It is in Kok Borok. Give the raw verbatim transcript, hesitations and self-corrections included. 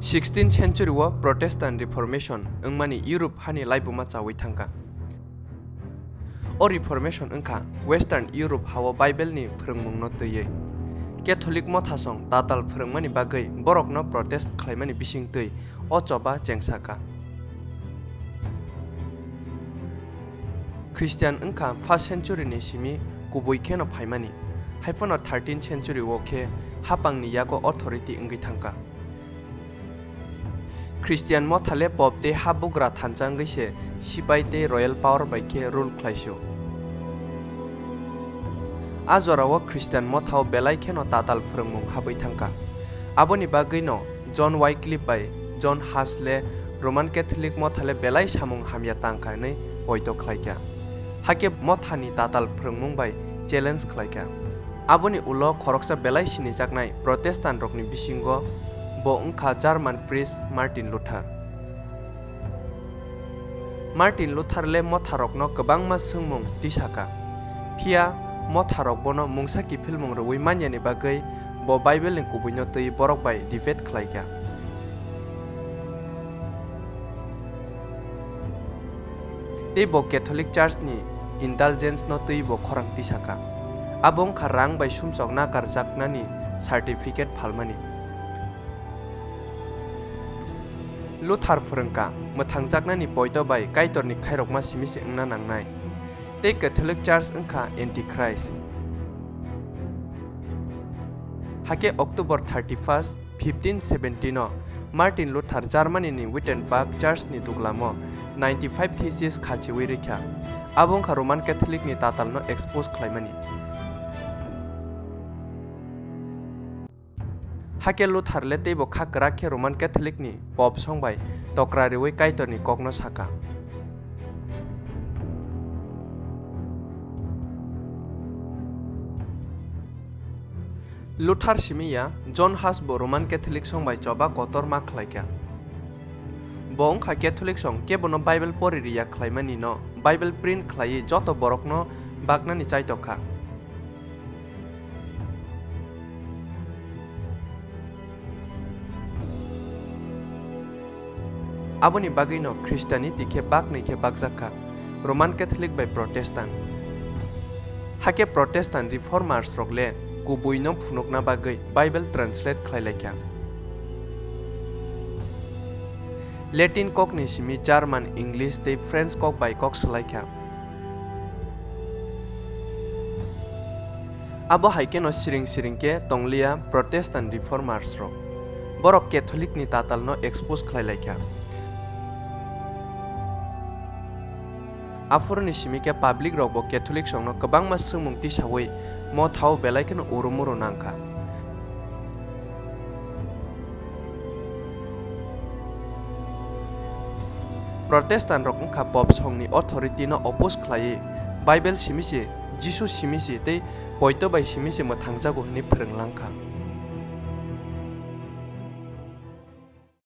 Sixteenth century o Protestant Reformation wngmani Europe hani laibuma chawi thangkha. O Reformation wngkha Western Europe hao Bible ni phrwngmungno twiwi. Catholic mothasong tatal phrwngmani bagwi borokno protest khlaimani bisingtwi o choba chengsakha. Christian wngkha first century ni simi kubui kheno phaimani, haiphano thirteenth century o khe hapangni yago authority wngwi thangkha. Christian mothale pope tei habugra thansa wngwi se sipai tei royal power bai khe rule khlaisio. A jorao Christian mothao belai kheno tatal phrwngmung habwi thangkha. Aboni bagwino John Wycliffe bai John Huss le Roman Catholic mothale belai samung hamya tangkha hwnwi poito khlaikha. Hakhe mothani tatal phrwngmung bai challenge khlaikha. Aboni ulo khoroksa belai sinijaknai Protestant rokni bisingo bo wngkha German priest Martin Luther. Martin Luther le motharokno kwbangma swngmung tisakha, phiya motharok bono mungsa kiphilmung rwui manyani bagwi bo Bible ni kubuino twi borok bai debate khlaikha. Tei bo Catholic Church ni indulgence no twi bo khorang tisakha. Abo wngkha rang bai sumsok nakarjaknani certificate phalmani. Luther phrwngkha, mwthangjaknani poito bai Kaitorni khairokma simi se wngna nangnai. Tei Catholic Church wngkha Antichrist. Hakhe October thirty-first, fifteen seventeen o Martin Luther Germany ni Wittenberg Church ni duglamo ninety-five theses khachiwi rikha. Abo wngkha Roman Catholic ni tatal no expose khlaimani. Hakhe Luther le teibo kha kwrak khe Roman Catholic ni Pope song bai tokra riwi Kaitor ni kok no sakha. Luther simi ya, John Huss bo Roman Catholic song bai choba kotor ma khlaikha. Bo wngkha Catholic song kebono Bible pori riya khlaimani no Bible print khlaiwi joto borokno baknani chaitokha. Aboni bagwino Christianity khe baknwi khe bakjak kha, Roman Catholic bai Protestant. Hakhe Protestant Reformers rok le kubuino phunukna bagwi Bible translate khlai lai kha. Latin kokni simi German, English tei French kok bai kok swlai kha. Abo hai kheno siring siring khe tongliya Protestant Reformers rok. Borok Catholic ni tatal no expose khlai lai kha. Aphuru ni simi khe public rok bo Catholic song no kwbangma swngmung tisawi mothao belai kheno uru muru nang kha. Protestant rok wngkha Pope song ni authority no oppose khlaiwi Bible simi se, Jisu simi se tei poito bai simi se mwthangjago hwnwi phrwng lang kha.